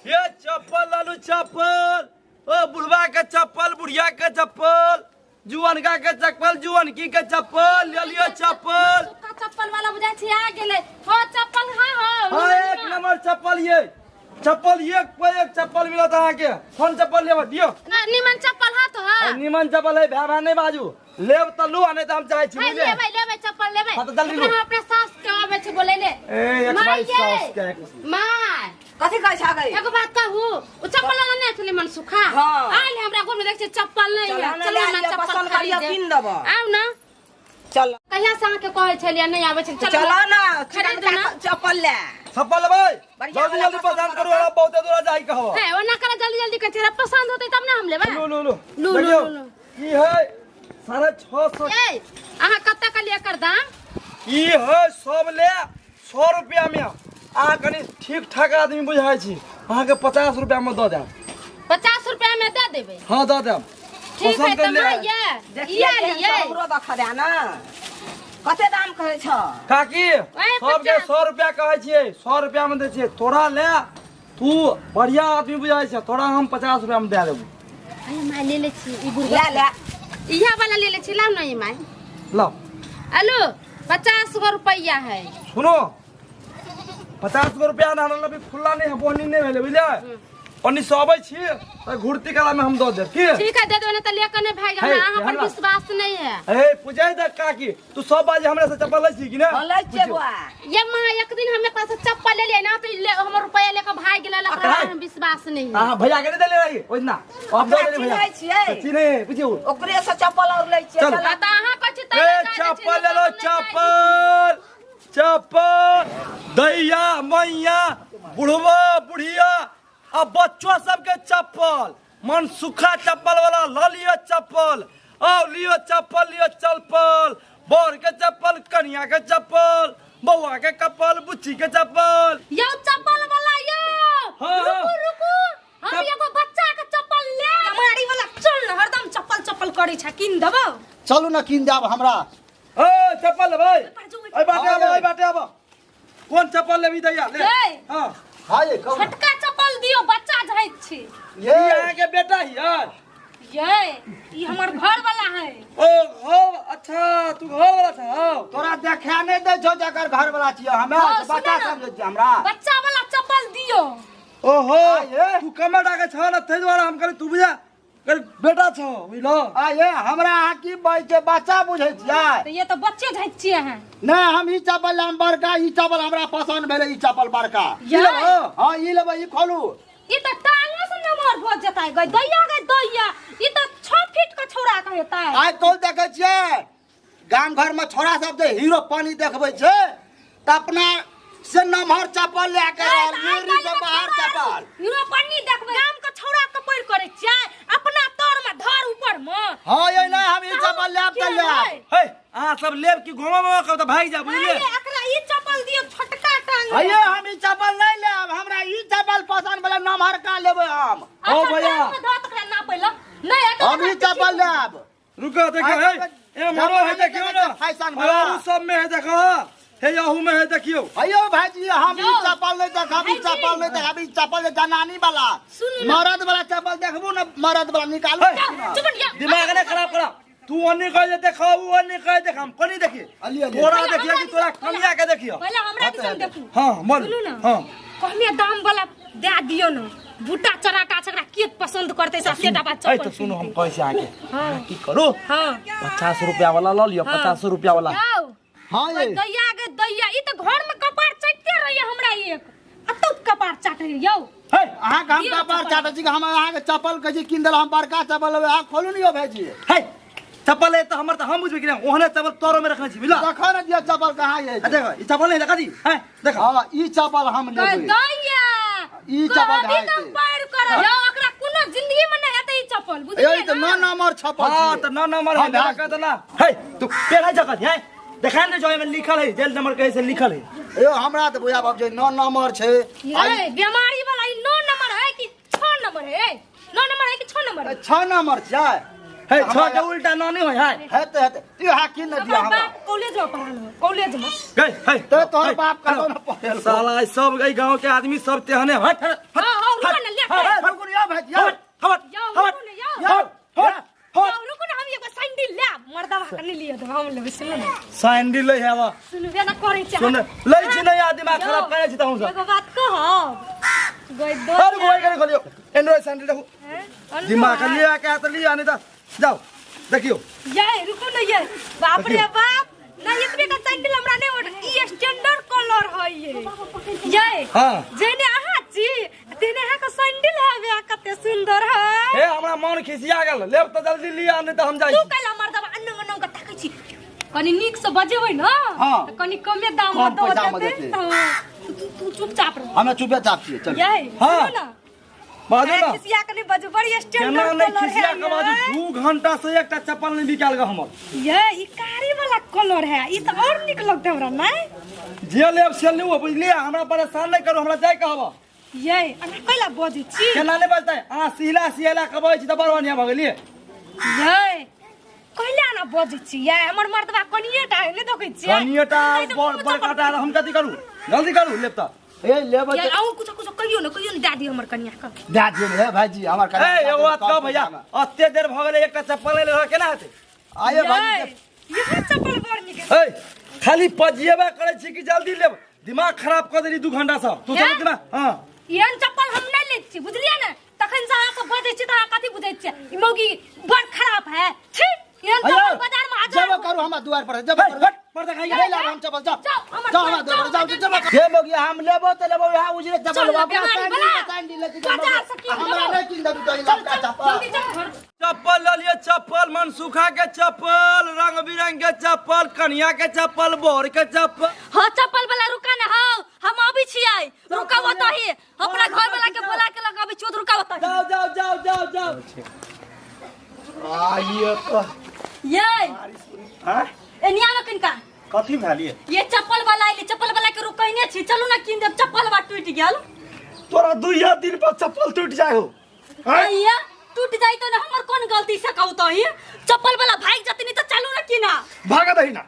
ये चप्पल लालू चप्पल, ओ बुढ़वा के चप्पल, बुढ़िया के चप्पल, जुअनका के चप्पल, जुअनकी के चप्पल, ले लियो चप्पल। सुक्का चप्पल वाला बुझाइ छै आ गेलै। हो चप्पल, हाँ हो। हाँ, एक नंबर चप्पल, ये चप्पल एक पे एक चप्पल मिलत अहाँके। कोन चप्पल लेब दियो? ना निमन चप्पल हा तो हा। निमन चप्पल है, भाय भाय नहीं बाजू, लेब त लू, आ नहीं त हम चाहे छी। है, बुझलियै? लेबै लेबै चप्पल लेबै। हाँ, तऽ जल्दी ओकरा लू। हम अपना सास के आबै छै बोलै ले। ए, एक माय भाई ये। सास के एक- माय कथी कहै छ गई? एगो बात कहू, उ चप्पल वाला नहीं छलै मन सुखा हाँ। आयल हमरा घर में देख छै चप्पल नहीं है। चल, चल ले हमरा लिअ, चप्पल पसंद करियौ, खरीदे। कीन देबऽ। आउ ना। चल। कहिया से अहाँके कहै छलियै नहीं आबै छै। चल ना। खरीद चिकनका ना। चप्पल ले। चप्पल लेबै? बढ़िया जल्दी वाला जल्दी पसंद पसंद करू, करू। हमरा बहुते दूर जाय के हवा। है ओना करे जल्दी जल्दी कहै छै, हमरा पसंद होतै तब ना हम लेबै। लू लू लू। लू, लू, देखियौ, लू, लू। ई है 650। ए, अहाँ कते कहलियै एकर दाम? ई है सब ले 100 रुपया में। अहाँ कनि ठीक ठाक आदमी बुझाइ छी, अहाँके 50 रुपया में दऽ देब। 50 रुपया में दे देबै? हाँ, दऽ देब। ठीक है। पसंद तऽ कर ले। माय ये देखिए इएह केहन लियै। छै, हमरो देख दे ना, कते दाम कहै छ? काकी, सबके 50। 100 रुपया कहै छियै, 100 रुपया में दै छियै। तोरा ले, तू बढ़िया आदमी बुझाइ छै, तोरा हम 50 रुपया में दए देबौ। अरे माय, ले ले छी ई बुढ़वा। ले ले। इएह वाला ले ले छी, लाउ ना ई माय। लाओ। हेलो, 50 गो रुपया है। सुनो, 50 गो रुपया ना हमरा अभी खुला नहीं है, बोहनी नहीं भेलै, बुझलियै? ओनी से अबै छी तऽ घुरती कला में हम दऽ देब की। ठीक है, दे दो, नहीं तो लेकर नहीं भाग। है, हमरा अहाँ पर हमरा- विश्वास नहीं है। ए पूछै दे काकी, तू सब बाजी हमरा से चप्पल लै छी कि ना? हम लै छियै बौआ। ये माँ, एक दिन हमें पास चप्पल ले लिए ना तो ले, हमर रुपया लेकर भाग गेला, लग रहा है विश्वास नहीं है। अहाँ भैया के नहीं देले रही ओहि दिना, अब दऽ ओकरा देली भैया। चिन्है छियै। चिन्है, बुझियौ। ओकरे से चप्पल और लै छियै। चल। चल। आ तऽ अहाँ कहै छी ए तऽ लगा दै छी, चप्पल नहि ले लो। तऽ हम नहि चप्पल चप्पल, दैया मैया, बुढ़वा बुढ़िया आ बच्चो सबके चप्पल, मन सुखा चप्पल वाला ल लियो चप्पल। आओ लियो चप्पल, लियो चप्पल, बर के चप्पल, कनिया के चप्पल, बौआ के कप्पल, बुच्ची के चप्पल। यौ चप्पल वाला यौ। हाँ, हाँ। रुकू रुकू, हम एगो बच्चा के चप्पल ले मारी वाला। चल न, हरदम चप्पल चप्पल करै छ, कीन देबौ। चलू ना, कीन देब हमरा। ए चप्पल लेबै? एहि बाटे आबो, एहि बाटे आबो। कोन चप्पल लेबी दैया ले? ए। हाँ। हाँ ये कहू ना। छोटका चप्पल दियौ, बच्चा झैत छी। ये ई अहाँके बेटा हियै? ये ई हमर घर वाला है। ओ घर, अच्छा तू घर वाला छौ। तोरा देखे नहीं दै छौ जकर घर वाला छियै हमे। हाँ, सुनो बच्चा ना। समझै छियै हमरा। बच्चा वाला चप्पल दियौ। ओहो। आ ये। तू कमे टाके छौ ने, ताहि दुआरे हम कहली तू बुझा कहली बेटा छौ, बुझलो? आ ये हमरा अहाँ की बजै छै, बच्चा बुझै छियै? तऽ ये तऽ बच्चे झैत छियै अहाँ। नहीं, हम ई चप्पल लेब बड़का, ई चप्पल हमरा पसंद भेलै, ई चप्पल बड़का। ई लेबहो? हाँ, ई लेबै, ई खोलू। ई तऽ टांगो से नमहर भऽ जेतै गै दैया, गै दैया, ई तऽ 6 फीट के छौड़ा के हेतै। आइ काल्हि देखै छियै गाम घर में छोरा सब जे हीरो पानी देखबै छै तऽ अपना से नमहर चप्पल लए के रहल, मुरी से बाहर चप्पल। हीरो पन्नी देखबै, गाम के छौड़ा के पैर करै छियै अपना तर में धर ऊपर में। हाँ ये नहीं, हम ई चप्पल लेब तऽ लेब। हे, अहाँ सब लेब कि घुमा घुमा के तऽ भागि जा, बुझलियै? अरे एकरा ई चप्पल दियौ छोटका टांग। अये, हम ई चप्पल नहीं लेब, हमरा ई चप्पल पसंद भेलै, नमहर का लेबै हम। ओ भैया। अच्छा, धर तकरा नापै ल नहीं हेतै। हम ई चप्पल लेब। रुको, देखियो, हे ए मरो है, देखियो ना। फैशन भला। अहू सब में है, देखो हे, अहू में है, देखियो। अयो भाईजी, हम ई यौ। चप्पल नहीं देखब, ई भाईजी। चप्पल नहीं देखब, ई चप्पल जे जनानी वाला। सुनू ना। मरद वाला चप्पल देखबू ना, मरद वाला निकालू। हे। चुप रहिया। दिमाग ने खराब करा। तू ओन्नी कह जे देखो, ऊ ओन्नी कह देख, हम कोनी देखी? अली, अली। तोरा पहिले देखियो कि हमरा तोरा दिस- कनिया के देखियो। पहिले हमरा दिसन देखू। हाँ बोल। सुनू ना। हाँ। कमे दाम वाला दे दियौ ना, बूटा चराटा छकरा के पसंद करतै से सेटा बात ऐ चप्पल। तो सुनो, हम कहै छी अहाँके। हाँ। अहाँ की करू? हाँ। 50 रुपया वाला लऽ लिअ। हाँ। 50 रुपया वाला। यौ। हाँ ये। दैया गे दैया, ई तऽ घर में कपार चाटते रहैया हमरा, एक अतौ कपार चाटै यौ। हे। अहाँके हम दियौ कपार चप्पल। चाटै छी कि हम अहाँके चप्पल कहै छी कीन देलहुँ, हम बड़का चप्पल लेबै, अहाँ खोलू ने यौ भाईजी। हे, चप्पल है तऽ हमर तऽ हम बुझबै कि नहि, ओहने चप्पल तोरो में रखने छी, बुझला? देखो ने दियौ चप्पल कहाँ ये। आ देखो, ई चप्पल नहीं देखा दी हैं, देखो। हाँ, ई चप्पल हम गै लेबै। दैया। ई चप्पल कहबी ढाई तऽ के। पैर करऽ यौ, एकरा कोनो जिंदगी में नहि हेतै ई चप्पल, यौ, बुझलियै ई तऽ ना? 9 नंबर चप्पल हाँ छियै। तऽ 9 नंबर है। हाँ, देखा भए तऽ ना। हे, तू पेढ़ा जगह है, देखा ने जो एहिमे लिखल है, जेल नंबर कैसे लिखल है। यौ, हमरा तऽ बुझा बाबू जे 9 नंबर छै। ये बीमारी वाला ई 9 नंबर है कि 6 नंबर है? 9 नंबर है कि 6 नंबर है? 6 नंबर छै। हे, 6 के उल्टा 9 नहीं होय है। हेतै हेतै, तू अहाँ कीन ने दिअ हमर हमरा। बाप कॉलेज में पढ़ल हो, कॉलेज में। गई हे। तऽ तोहर हे, बाप कतौ ने पढ़ेलकौ। साला ई सब एहि गांव के आदमी सब तेहने। हट हट। हाँ हाँ, रुको ना। सैंडल लै हेवा। सुनबे ना करै छै। सुन लै छी नहीं आ दिमाग खराब करै छी तहूँ सब। एगो बात कहब गई दो। अरे गोई करे खोलियो एंड्रॉइड सैंडल देखू। दिमाग लिया के त लिया नहीं त जाओ देखियो। ये रुको न ये बाप रे बाप ना एतबे का सैंडल हमरा नहीं ऑर्डर ई स्टैंडर्ड कलर है ये। ये हां जेने अहाँ छी तेने अहाँ के सैंडल हवे कते सुंदर है। हे हमरा मन खिसिया गेल लेब त जल्दी लिया नहीं त हम जाइ। तू कैला मर्दबा अन्नू अन्नू के ताकै छी कनी नीक से बजेबै न हां त कनी कमे दाम में कम पैसा में देतै। तू तू चुपचाप रह। हमे चुपे चाप छियै चल। ये हां ना बाजू ना खिसिया के नहीं बाजू बड़ी केना स्टैंडर्ड नहीं कलर खिसिया है के बाजू 2 घंटा से एकटा चप्पल नहीं बिकाल ग हमर। ये ई कारी वाला कलर है ई त और निक लगतै हमरा नहीं। जे लेब से लेब बुझलियै हमरा परेशान नहीं करू हमरा जाय कहब। ये अहाँ कैला बजै छी? केना नहीं बजतै अहाँ सिहला सिहला के बजै छी त बड़ बढ़िया भऽ गेलियै। ये कैला ना बजै छी? ये हमर मर्दबा कनिए टा है नहीं देखै छियै? कनिए टा बड़ बड़का टा हम कथी करू जल्दी करू लेब त। ए लेबै ये अहूँ कुछ कुछ कहियो न कहियो न दए दियौ हमर कनिया के। दए दियौ ने हे भाईजी हमर कनिया। ए एगो बात कहू भैया अते देर भऽ गेलै एकटा चप्पल नहि लेलक केना हेतै? आये भाईजी ये चप्पल बड़ नीक। ए खाली पजिएबे करै छी कि जल्दी लेब दिमाग खराब कऽ देली 2 घंटा से तू चल दिमाग। हां एहन चप्पल हम नहीं लै छी बुझलियै ने तखन से अहाँ सब बजै छी त अहाँ कथी बुझै छियै ई मौगी बड़ खराब है छी एहन चप्पल बाजार में हजार जमा करू हमरा दुआर पर जमा करू हट पर देखाइ नहीं लाब हम चप्पल जाओ जाओ, हमर जाओ हमरा दुआर, दुआर पर, जाओ, जाओ जमा करू। हे मौगी हम लेबो त लेबो यहाँ उजरे चप्पल चल, लेबो, अपना बेमारी सैंडल बला। के सैंडल लेके बाजार से कीन हमरा लेबो। नहीं कीन देबी तो ई चल, लड़का चल, चप्पल। जल्दी चल घर। चप्पल ल लियो चप्पल मनसुखा के चप्पल रंग बिरंग के चप्पल कनिया के चप्पल बोर के चप्पल। हाँ चप्पल वाला रुका ना हाँ हम अबै छियै रुका ओतही अपना घर वाला के बोला के लगाबै छियै रुका ओतही। जाओ जाओ जाओ जाओ जाओ। आइए तो ये हां एनिया में किनका कथी भेलिए? ये चप्पल वाला आइले चप्पल वाला के रुकैने छी चलू ना कीन देब चप्पल बा टूट गेल। तोरा 2 दिन पर चप्पल टूट जाय हो। भैया टूट जाय तो ना हमर कोन गलती से कहू तो ही चप्पल वाला भाग जतनी तो चलू ना कीना। भाग दही ना।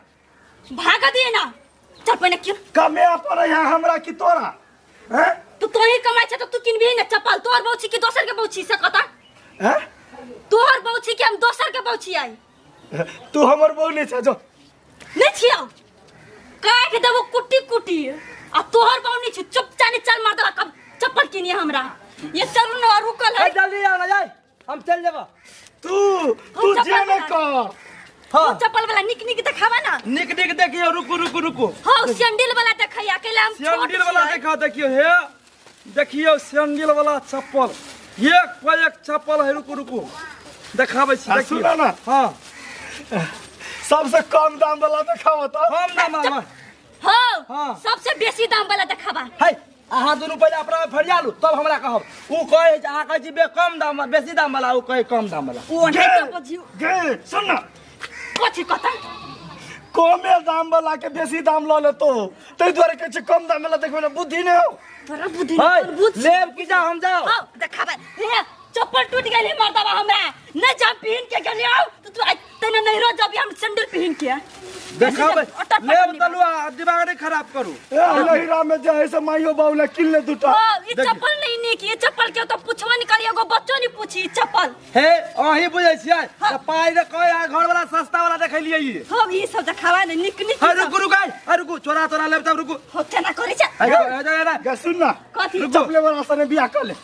भाग दिए ना चल पहिने किन। कमे पर यहाँ हमरा की तोरा हैं? तू तोही कमाइ छ त तू किनबी ना चप्पल तोहर बहु छी कि दोसर के बहु छी से कता? हैं? तोहर बहु छी कि हम दोसर के बहु छी आई? तू हमर बहु नहीं छ जो। नहीं छियौ काट देबो कुटी कुटी आ तोहर बहु नहीं छी चुपचाप नहीं चल मर्दवा कब चप्पल किनिए हमरा ये चलू ना रुकल है। ए जल्दी आओ ना जाय हम चल जेबो। तू तू चप्पल जे बना न कर। हां चप्पल वाला निक निक देखावा ना। निक निक देखियो रुकू रुकू रुकू। हां सैंडल वाला देखैया अकेला हम छोट सैंडल वाला छियै। देखा देखियो हे देखियो सैंडल वाला चप्पल एक पर एक चप्पल है रुकू रुकू देखाबै छी आ, देखियो। सुनो ना। हां सबसे कम दाम वाला देखावा त। कम दाम वाला। हां हाँ। सबसे बेसी दाम वाला देखावा। है अहाँ दुनू पहिले अपना में फरिया लू तब हमरा कहब। ऊ कहै छै अहाँ कहै छी बे कम दाम बेसी दाम वाला ऊ कहै कम दाम वाला। ओ नहीं गे, त बुझियो। गे सुन ना। कथी कथा? कमे दाम वाला के बेसी दाम ल लेतो तै दुआरे कहै छै कम दाम वाला देखबै ना बुद्धि नै हो। तोरा बुद्धि है, नै, बुद्धि। लेब की जा हम जाओ। हां देखाबे। हे चप्पल टूट गेल हे मर्दबा हमरा नै जा पहिन के गेलियौ त तू आइ तने नहीं रो जब हम सैंडल पहिन के। देखाबे। अटक पटक लेब निकाल। तलु आ दिमाग नहीं खराब करू। ए नहिरा में जे है से माइयो बाबू ला किन ले दूटा। हां ई देखियो। चप्पल नहीं नीक ये चप्पल के तो पुछबो नहीं करी एगो बच्चो नहीं पूछी ई चप्पल। हे अहीं बुझै छियै हाँ। त पाइ रे कहै आ घर वाला सस्ता वाला देखलियै ई। हां ई सब देखावा ने नीक नीक। हे रुकू रुकू आइ, रुकू चोरा तोरा लेब तब रुकू। हो केना करै छै? हे, हे, हे, हे, गे सुन ना। कथी? रुकू। चप्पले वाला सने बियाह कर ले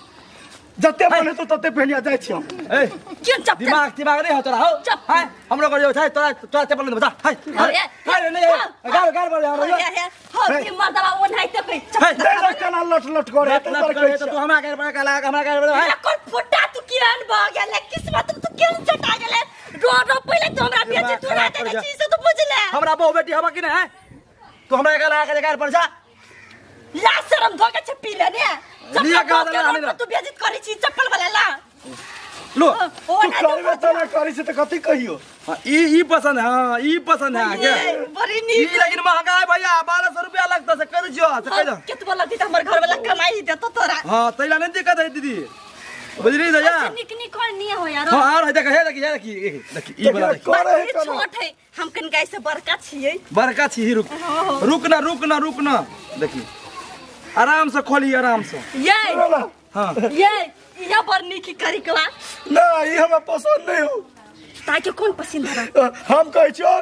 जते मन हेतौ तते पहनिया जाइ छी हम। ए केन चप्पल? दिमाग दिमाग नहीं हो तोरा हो। चप्पल। हाय हमरो कर छै तोरा तोरा चप्पल नहीं बता। हाय हाय, हाय, हाय, नहीं, हाय, गाल गाल बोल हाय, यार। हाय, हाय, हे। ई मर्दबा ओनाहिते पे चप्पल हे, देख देख केना लट लट करे लट हेतै लट तोरा करे कहै तो छियै। तू हमरा के पर काला हमरा के पर हाय। कोन फुटा तू केहन भ गेलै किस्मत तू केहन चटा गेलै रो रो पहिले तो हमरा दिमाग बेटी तोरा खराब देने कर जा। छी से तू बुझले। हमरा बहु बेटी हबा कि नहीं है तू हमरा के लगा के गाल पर जा। ला शरम धोके छै पी ले ने। चप्पल लिया कहाँ धोके देला, रोड लिया। पर तू बेइज्जत करै छी चप्पल वाला ला। लो। ओ, तू ना करबे त ना करै छी त कथी कहियो? हाँ, ई पसंद है, हाँ, ई पसंद है अहाँके। ये, बड़ी ई नीक। लेकिन महंगा है भैया 1200 रुपया लगता से कह दै छियो, से कह दो। केतबो लगतै त हमर घर वाला कमाई देतो तोरा। हाँ, तैला नहीं दिक्कत है दीदी। बुझली भैया? ऐसे नीक नीक और नहीं हो यार। हाँ, और देख, हे देखी, हे देखी, हे देखी, ई वाला देखी। करे है ई केना? छोट है, हम कनिका ऐसे बड़का छियै। बड़का छी, रुक। हाँ। रुक ना, रुक ना, रुक ना। देखी। आराम से खोली, आराम से। ये। सुनो ना। हाँ। ये, इहा बड़ नीक करिकवा। ना, ई हमरा पसंद नहीं हो। ताई के कोन पसंद है? हम कहै छियौ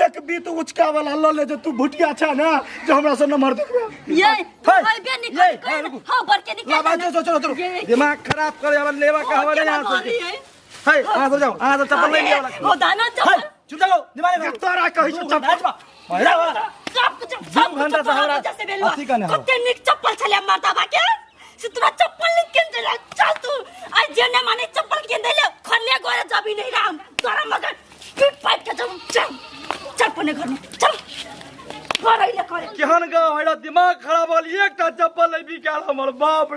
एक बीत उचका वाला लऽ ले जे तू भुटिया छ ना जे हमरा से नम्बर देखबे। ये हे, होइबे निकाल ये, कर हे, रुकू। हां बर के निकाल। ला, चलो चलो चलो। ये- दिमाग खराब करे वाला लेवा का हवा नहीं यहाँ से। हे, यहाँ से जाओ, यहाँ से चप्पल नहीं लिया वाला। ओ दाना हे, चप्पल। चुप जाओ, दिमाग नहीं। तोरा कहै छियौ चप्पल। महिला वाला। सब कुछ दू सब घंटा कुछ से हमरा जैसे भेलुआ। अथी कने हो। कते नीक चप्पल छले मर्दाबा के से तोरा चप्पल नहीं किन देला। चल तू आज जे ने माने चप्पल किन देले खले गोरे जबी नहीं राम तोरा मगर पीट पाट के चल चल चल पने घर में चल घर अइले करे। केहन गाँव है, दिमाग खराब होल, एकटा चप्पल नहीं बिकायल हमर बाप।